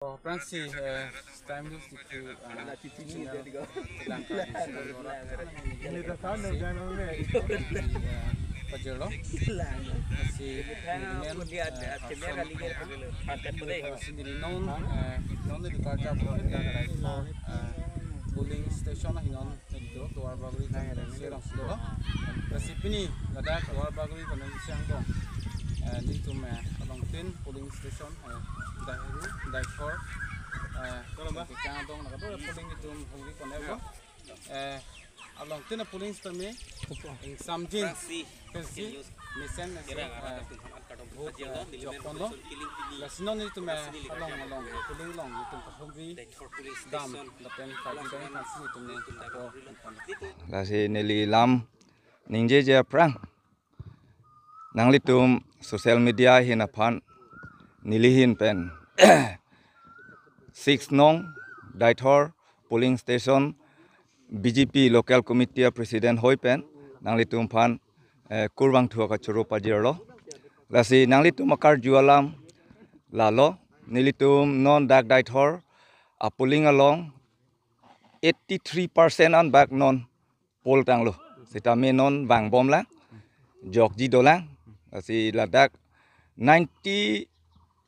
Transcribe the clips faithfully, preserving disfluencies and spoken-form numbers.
Aphrangsi, eh, time dose to, eh, Pajirlo. Si, eh, si di non, eh, non di Karja, eh, polling station ahin non neli do, Duar Bagori constituency alongsi do. Lasi pini ladak Duar Bagori constituency angbong, eh, nelitum, eh, along tin polling station, eh, Dairu, Daithor, eh, Kekang adong, nangkado polling itum hungri kon-e do. Eh, along tin a polling station me, ingsamjin, pensi, mesen, mesen, eh, vote, eh, jok ponlo. Lasi non nelitum, eh, along, along polling along nelitum kahumri dam lapen karjudam aphansi nelitum ne apor. Lasi neli lam ningjeje aphrang, nanglitum social media ahin aphan neli ahin pen six nong Daithor polling station B J P local committee a president hoi pen nanglitum aphan, eh, kurvangthu akachoro pajirlo. Lasi nanglitum akarju alam lalo, nelitum non dak Daithor a polling along eighty-three percent an bak non poll tanglo. Sitame non vangbomlang, jokji dolang. Lasi ladak ninety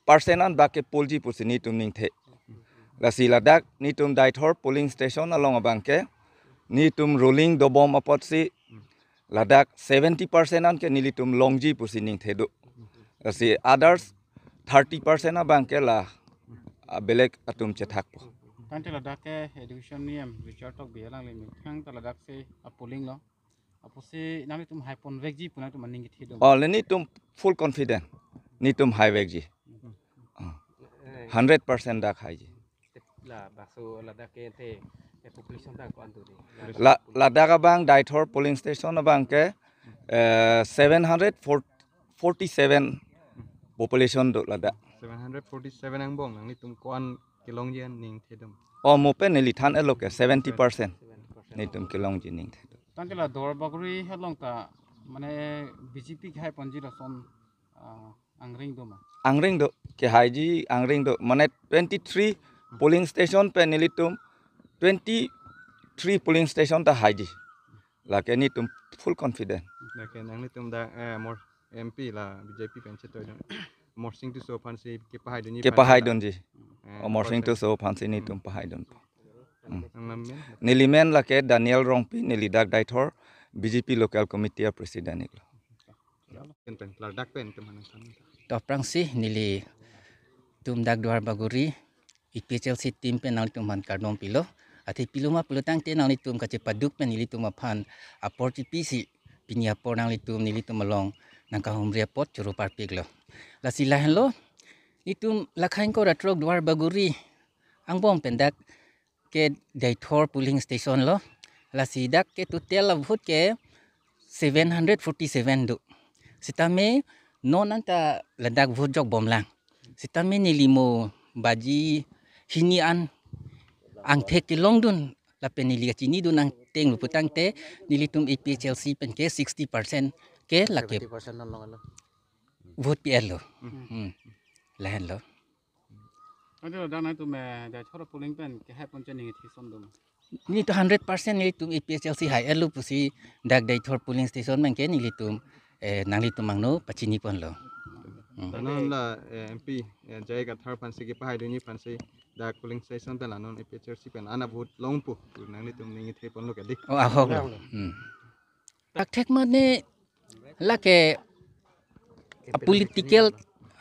percent an bak ke pollji pusi nelitum ningthe. Lasi ladak nelitum Daithor polling station along abang ke nelitum rolling dobom apotsi ladak seventy percent an ke nelitum longji pusi ningthe do. Lasi others thirty percent abang ke la, ah, belek atum chethakpo. Tangte ladak ke education niyam Richard Tokbi alangli methang ta ladak si a polling lo. Apotsi nanglitum haiponvekji pu nangtum aning kethe do. Oh, le nelitum full confident. Nelitum haivekji. Ah. Hundred percent dak haiji. Labangso ladak ke te, eh, population ta ko-an do ni? La, ladak abang Daithor polling station abang ke, eh, seven hundred forty-seven population do ladak. Seven hundred forty-seven angbong nanglitum ko-an kelongji an ningthe do? Oh, mo pen neli than-etlo ke seventy percent. Seventy percent. Nelitum kelongji ningthe do. Tangte la Duar Bagori along ta mane B J P kehaiponji lason, ah, angring do ma? Angring do, kehaiji angring do. Mane twenty-three polling station pen nelitum twenty-three polling station ta haiji. Lake nelitum full confident. Lake nanglitum dak, eh, Amor M P la B J P pen chetoidun, Amarsing Tisso aphansi kepahaidunji. Kepahaidunji. Eh, Amarsing Tisso aphansi nelitum pahaidun. Hmm. Nangli men? Neli men lake Daniel Rongpi, neli dak Daithor B J P local committee a president iklo. Pen pen, ladak pen teman teman. To aphrangsi nelitum dak Duar Bagori A P H L C team pen nanglitum aphan kardom pilo. Athe pilo ma pulo tangte nanglitum kachepaduk pen nelitum aphan apor chepisi pini apor nanglitum nelitum along nangkahumri apot choro parpiklo. Lasi lahenlo, nelitum lakhain ko ratrok Duar Bagori angbong pen dak ke Daithor polling station lo. Lasi dak ke total a vote ke seven hundred forty-seven do. Sitame non anta ladak vote jokbomlang. Sitame neli mo baji hini an angthek kelongdun lapen neli kachinidun angthek lo putangte nelitum A P H L C pen ke sixty percent ke lake seventy percent non longlo. Vote pi-etlo. Hmm. Hmm. Lahenlo. Ante ladak nangtum, eh, Daithor polling pen kehaiponji aning kethe ason do ma? Nelitum hundred percent nelitum A P H L C hai-etlo pusi dak Daithor polling station pen ke nelitum, eh, nanglitum angno pachiniponlo. Hmm. Tanon la, eh, M P, eh, J I Kathar aphansi kepahaidunji aphansi dak polling station pen la non A P H L C pen ana vote longpo pu nanglitum ning ketheponlo kali. Oh, ahok lo. Hmm. Thakthak mane lake a political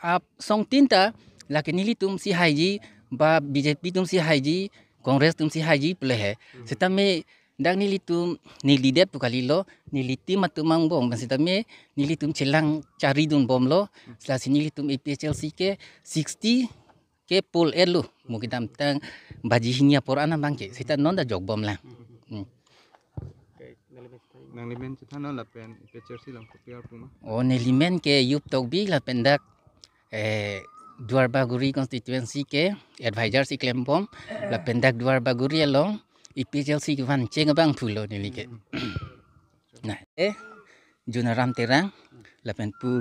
asong tin ta lake nelitum si haiji ba B J P atum si haiji, Congress atum si haiji pu le he. Sitame dak nelitum neli det pu kalilo, neli team atum angbong pen sitame nelitum chelang charidunbomlo. Lasi nelitum A P H L C ke sixty ke poll-etlo, mo kedamtang baji hini apor an abang ke, sita non ta jokbomlang. Hmm. Nangli men chethanlo lapen A P H L C along kopi arpu ma? Oh, neli men ke Yup Tokbi lapen dak, eh, Duar Bagori constituency ke advisor si klembom, lapen dak Duar Bagori along A P H L C kevan cheng abangphulo neli ke. Nah, eh, Junaram Terang, lapen pu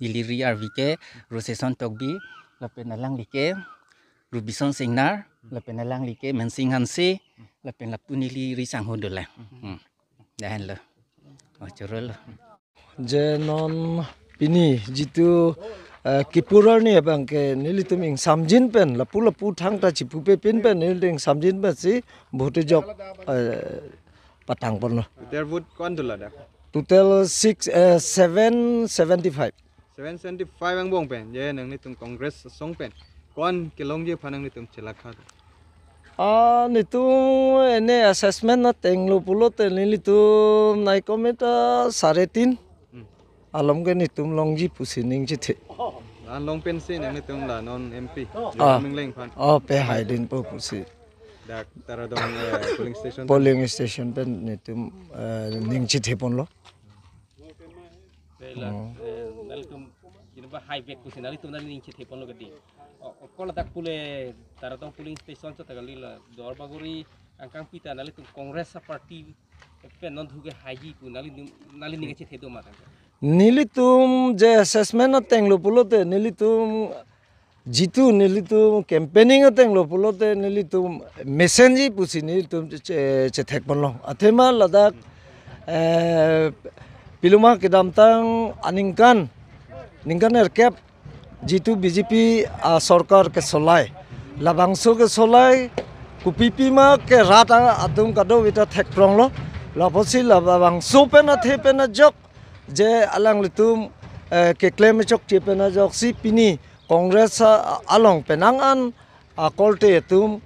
neli ri arvi ke Roseson Tokbi, lapen alangli ke Robison Singnar, lapen alangli ke Mensing Hanse, lapen lapu neli ri sangho dolang. Hmm. Lahenlo. Oh, chorolo. Je non pini jitu, eh, kipu arni abang ke nelitum ingsamjin pen, lapu lapu thangta chipupe pin pen, nelitum ingsamjin pensi vote jok, eh, patangponlo. Total vote ko-an dolang dak? Total six, eh, seven seventy-five. Seven seventy-five angbong pen, je nanglitum Congress asong pen ko-an kelongji aphan nanglitum chelakha? Ah, netum ene assessment atenglo pulote nelitum nai kometa sare tin. Hmm. Alom ke netum longji pusi ning chethe. La-an long pensi nanglitum la non M P, Ah. Joyram Engleng aphan. Oh, pehai dinpo pusi. Dak Taradong, eh, polling station. Polling station pen netum, eh, ning chetheponlo. Pela, Oh. eh, nanglitum, jin ba hai vek pusi nanglitum nangning chetheponlo kedi. O, o, ko ladak pule Taradong polling station chot kali la Duarbagori angkang pita nanglitum Congress a-party pen non thu ke haiji pu nangli, nangli ning chethe do ma tangka? Nelitum je assessment atenglo pulote nelitum jitu nelitum campaigning atenglo pulote nelitum mesenji pusi nelitum che-, che-, chethekponlo. Athema ladak, eh, piloma kedamtang aningkan, ningkan erkep jitu B J P, ah, sorkar kesolai. Labangso kesolai, kopipi ma ke rat a-, atum kadokave ta thekpronglo. Lapusi labangso pen athe pen ajok, je alanglitum, eh, keklem chokche pen ajoksi pini Congress a-, along penang an akorte atum,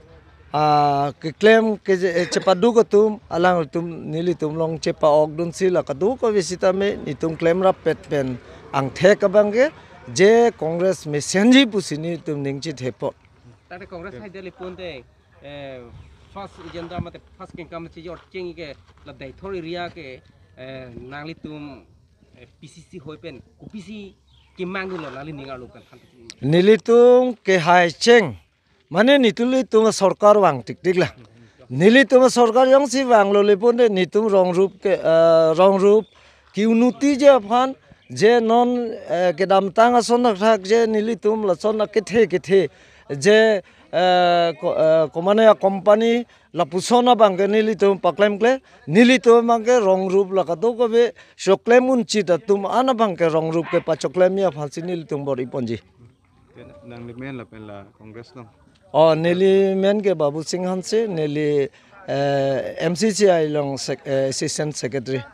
ah, keklem ke, eh, chepaduk atum, alanglitum nelitum along chepa-ok dunsi la kadokave sitame netum klemrap pet pen angthek abang ke je Congress mesenji pusi netum ning chethepon. Tangte Congress hai dali ponte, eh, first agenda mate first kengkam chejor cheng ke la Deithor area ke, eh, nanglitum, eh, P C C hoi pen kopisi kemang dunlo nangli ning arlo pen than. Nelitum kehai cheng. Mane nelitum sorkar vang tiktik la. Nelitum sorkar jongsi vanglo le ponte netum rong rup ke, eh, rong rup ke-unnoti ji aphan je non, eh, kedamtang ason athak je nelitum lason akethe kethe je, eh, ko-, eh, komane a-company lapuson abang ke nelitum paklemkle, nelitum abang ke rong rup la kadokave choklem unchit atum an abang ke rong rup kepachoklemji aphansi nelitum bor-iponji. Nangli men lapen la Congress along? Oh, neli men ke Babu Sing Hanse, neli, eh, M C C I along sec-, eh, Assistant Secretary.